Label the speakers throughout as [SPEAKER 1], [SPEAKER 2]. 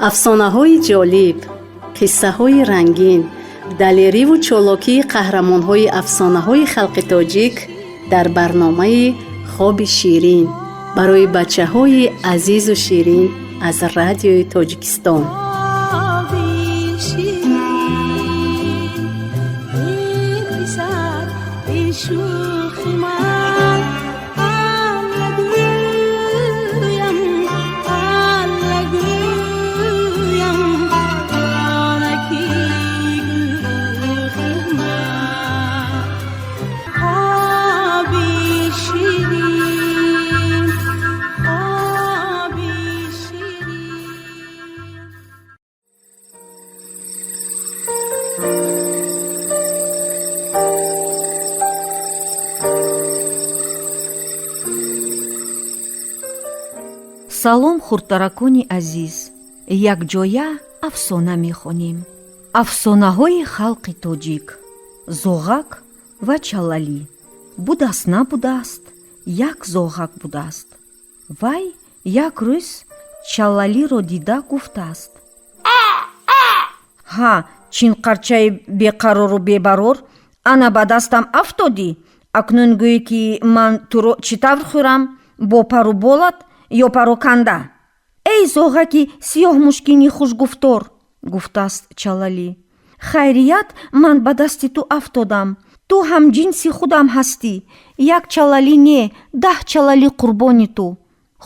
[SPEAKER 1] Афсонаҳои ҷолиб, қиссаҳои рангин, далериву чолокии қаҳрамонҳои афсонаҳои халқи тоҷик дар барномаи «Хоби ширин» барои бачаҳои азизу ширин аз Радиои Тоҷикистон.
[SPEAKER 2] Хоби ширин, эй писар, эй шӯхи ман, Алла гӯям, Алла гӯям, онаки гӯхи ман. Хоби ширин, хоби ширин.
[SPEAKER 3] Салом, хурдтаракони азиз! Якҷоя афсона мехонем. Афсонаҳои халқи тоҷик: зоғак ва чалалӣ. Будаст, набудааст, як зоғак будааст. Вай як рӯз чалалиро дида гуфтааст: «Ҳа, чинқарчаи беқарору бебарор, ана ба дастам афтодӣ. Акнун гӯӣ, ки ман туро чӣ тавр хӯрам: бо пару болат ё пароканда?» «Эй зоғаки сиёҳмушкини хушгуфтор, — гуфтааст чалалӣ, — хайрият, ман ба дасти ту афтодам. Ту ҳамҷинси худам ҳастӣ. Як чалалӣ не, 10 чалалӣ қурбони ту.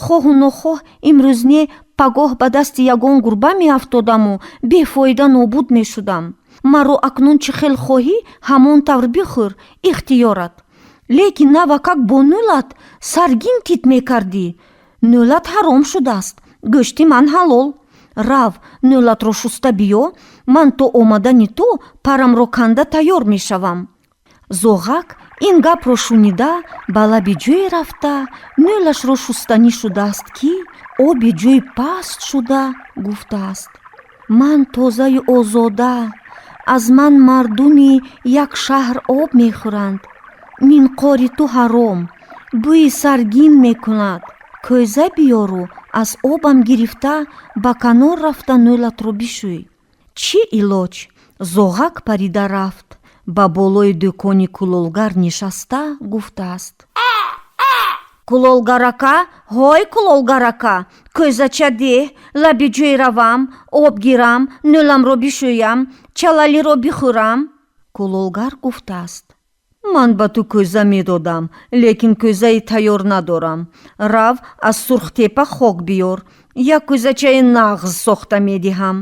[SPEAKER 3] Хоҳу нохоҳ имрӯз не, пагоҳ ба дасти ягон гурба меафтодаму бефоида нобуд мешудам. Маро акнун чӣ хел хоҳӣ, ҳамон тавр бихӯр, ихтиёрат. Лекин навакак бо нӯлат саргин тит мекардӣ. Нӯлат ҳаром шудааст, гӯшти ман ҳалол. Рав, нӯлатро шуста биё. Ман то омадани ту парамро канда тайёр мешавам». Зоғак ин гапро шунида, ба лаби ҷӯй рафта, нӯлашро шустанӣ шудааст, ки оби ҷӯй паст шуда гуфтааст: «Ман тозаю озода, аз ман мардуми як шаҳр об мехӯранд. Минқори ту ҳаром, бӯи саргин мекунад. Кӯза биёру аз обам гирифта, ба канор рафта, нӯлатро бишӯй». Чӣ илоҷ, зоғак парида рафт, ба болои дӯкони кулолгар нишаста гуфтааст: «Кулолгарака, ҳой, кулолгарака, кӯзача деҳ, лаби ҷӯй равам, об гирам, нӯламро бишӯям, чалалиро бихӯрам». Кулолгар гуфтааст: «Ман ба ту кӯза медодам, лекин кӯзаи тайёр надорам. Рав, аз Сурхтепа хок биёр, як кӯзачаи нағз сохта медиҳам».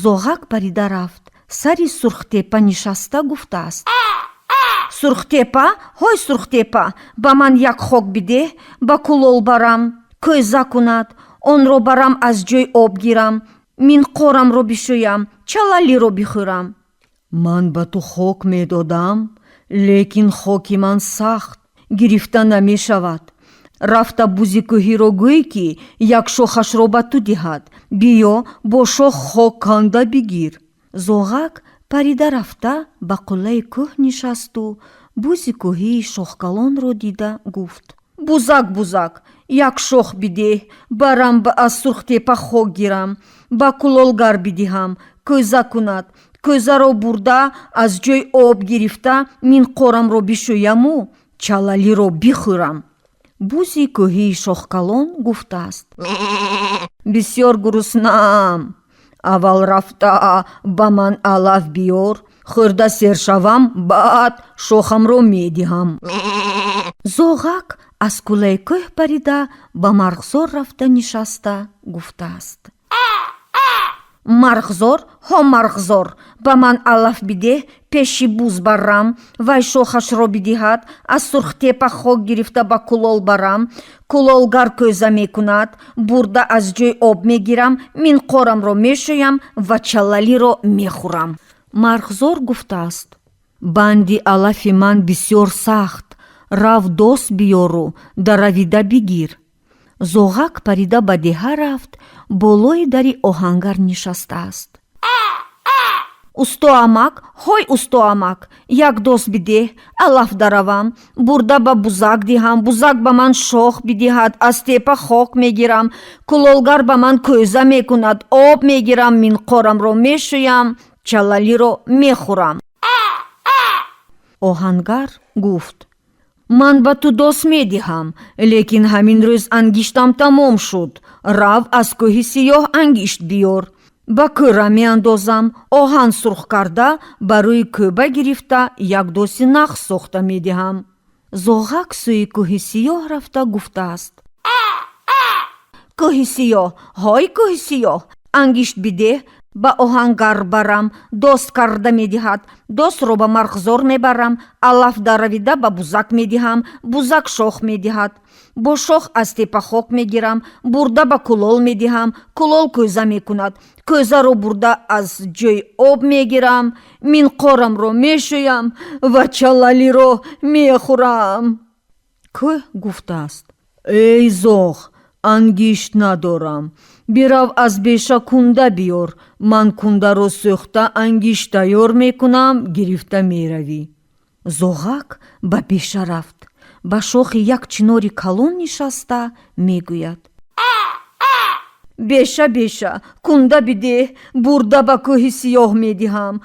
[SPEAKER 3] Зоғак парида рафт, сари Сурхтепа нишаста гуфтааст: «Сурхтепа, ҳой, Сурхтепа, ба ман як хок бидеҳ, ба кулол барам, кӯза кунад. Онро барам, аз ҷӯй об гирам, минқорамро бишӯям, чалалиро бихӯрам». «Ман ба ту хок медодам, лекин хоки ман сахт, гирифта намешавад. Рафта бузи кӯҳиро гӯй, ки як шохашро ба ту диҳад. Биё, бо шох хок канда бигир». Зоғак парида рафта, ба қуллаи кӯҳ нишасту бузи кӯҳии шохкалонро дида гуфт: «Бузак, бузак, як шох бидеҳ, барам, ба аз Сурхтепа хок гирам, ба кулолгар бидиҳам, кӯза кунад. Кӯзаро бурда, аз ҷӯй об гирифта, минқорамро бишӯяму чалалиро бихӯрам». Бузи кӯҳии шохкалон гуфтааст: «Бисёр гуруснаам. Аввал рафта ба ман алаф биёр, хӯрда сер шавам, баъд шохамро медиҳам». Зоғак аз кӯлаи кӯҳ парида, ба марғзор рафта нишаста гуфтааст: «Марғзор, ҳо, марғзор, ба ман алаф бидеҳ, пеши буз барам, вай шохашро бидиҳад, аз Сурхтепа хок гирифта, ба кулол барам. Кулолгар кӯза мекунад, бурда, аз ҷӯй об мегирам, минқорамро мешӯям ва чалалиро мехӯрам». Марғзор гуфтааст: «Банди алафи ман бисёр сахт. Рав, дос биёру даравида бигир». Зоғак парида ба деҳа рафт, болои дари оҳангар нишастааст. Устоамак, ҳой устоамак, як дос бидеҳ, алаф даравам, бурда ба бузак диҳам, бузак ба ман шох бидиҳад, аз тепа хок мегирам, кулолгар ба ман кӯза мекунад, об мегирам, минқорамро мешӯям, чалалиро мехӯрам. Оҳангар гуфт: Ман ба ту дос медиҳам, лекин ҳамин рӯз ангиштам тамом шуд. Рав, аз кӯҳи сиёҳ ангишт биёр. Ба кӯра меандозам, оҳан сурх карда, ба рӯи кӯба гирифта, як доси нағз сохта медиҳам. Зоғак сӯи кӯҳи сиёҳ рафта гуфтааст: Кӯҳи сиёҳ, ҳой кӯҳи сиёҳ, ангишт бидеҳ, ба оҳангар барам, дос карда медиҳад, досро ба марғзор мебарам, алаф даравида ба бузак медиҳам, бузак шох медиҳад, бо шох аз тепа хок мегирам, бурда ба кулол медиҳам, кулол кӯза мекунад, кӯзаро бурда аз ҷӯй об мегирам, минқорамро мешӯям ва чалалиро мехӯрам. Кӯҳ гуфтааст: Эй зоғ, ангишт надорам, бирав, аз беша кунда биёр, ман кундаро сӯхта ангишт тайёр мекунам, гирифта меравӣ. Зоғак ба беша рафт, ба шохи як чинори калон нишаста мегӯяд: Беша, беша, кунда бидеҳ, бурда ба кӯҳи сиёҳ медиҳам,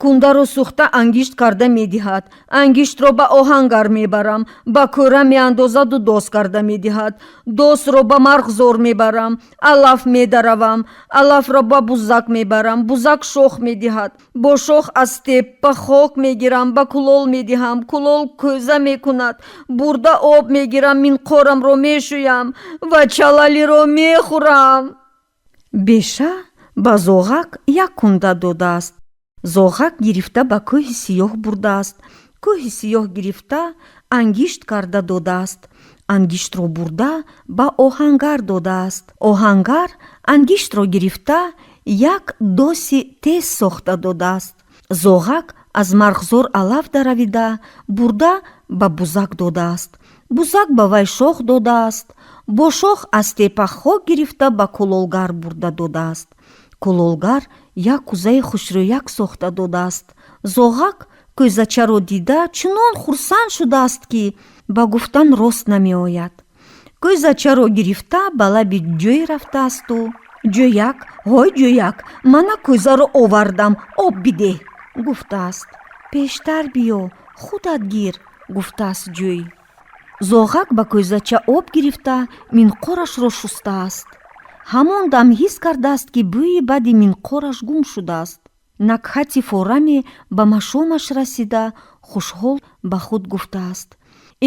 [SPEAKER 3] кундаро сӯхта ангишт карда медиҳад, ангиштро ба оҳангар мебарам, ба кӯра меандозаду дос карда медиҳад, досро ба марғзор мебарам, алаф медаравам, алафро ба бузак мебарам, бузак шох медиҳад, бо шох аз теппа хок мегирам, ба кулол медиҳам, кулол кӯза мекунад, бурда об мегирам, минқорамро мешӯям ва чалалиро мехӯрам. Беша ба зоғак як кунда додааст. Зоғак гирифта ба кӯҳи сиёҳ бурдааст. Кӯҳи сиёҳ гирифта ангишт карда додааст. Ангиштро бурда ба оҳангар додааст. Оҳангар ангиштро гирифта як доси тез сохта додааст. Зоғак аз марғзор алаф даравида, бурда ба бузак додааст. Бузак ба вай шох додааст. Бо шох аз тепа хок гирифта, ба кулолгар бурда додааст. Кулолгар як кӯзаи хушрӯяк сохта додааст. Зоғак кӯзачаро дида, чунон хурсанд шудааст, ки ба гуфтан рост намеояд. Кӯзачаро гирифта, ба лаби ҷӯй рафтаасту: Ҷӯяк, ҳой ҷӯяк, мана кӯзаро овардам, об бидеҳ, гуфтааст. Пештар биё, худат гир, гуфтааст ҷӯй. Зоғак ба кӯзача об гирифта, минқорашро шустааст. Ҳамон дам ҳис кардааст, ки бӯи бади минқораш гум шудааст. Накҳати фораме ба машомаш расида, хушҳол ба худ гуфтааст: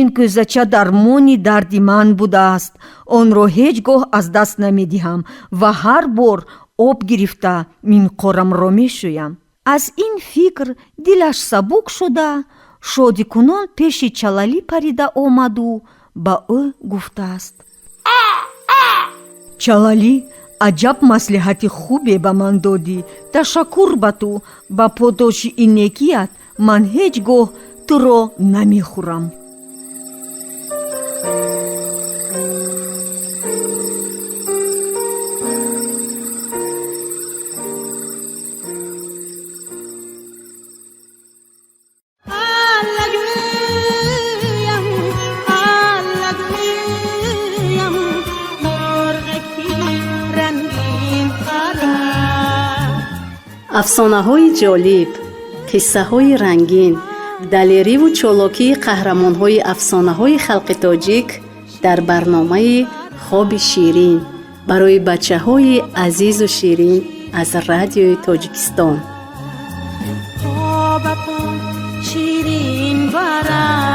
[SPEAKER 3] Ин кӯзача дармони дарди ман будааст, онро ҳеҷ гоҳ аз даст намедиҳам ва ҳар бор об гирифта минқорамро мешӯям. Аз ин фикр дилаш сабук шуда, шодикунон пеши чалалӣ парида омаду ба ӯ гуфтааст: Чалалӣ, аҷаб маслиҳати хубе ба ман додӣ, ташаккур ба ту, ба подоши ин некият ман ҳеҷ гоҳ туро намехӯрам.
[SPEAKER 2] Аллагӯям, аллагӯям, мурғаки рангин пара.
[SPEAKER 1] Афсонаҳои ҷолиб, қиссаҳои рангин, далериву чолокии қаҳрамонҳои афсонаҳои халқи тоҷик дар барномаи Хоби ширин барои бачаҳои азизу ширин аз Радиои Тоҷикистон.
[SPEAKER 2] По ба по ширин барам.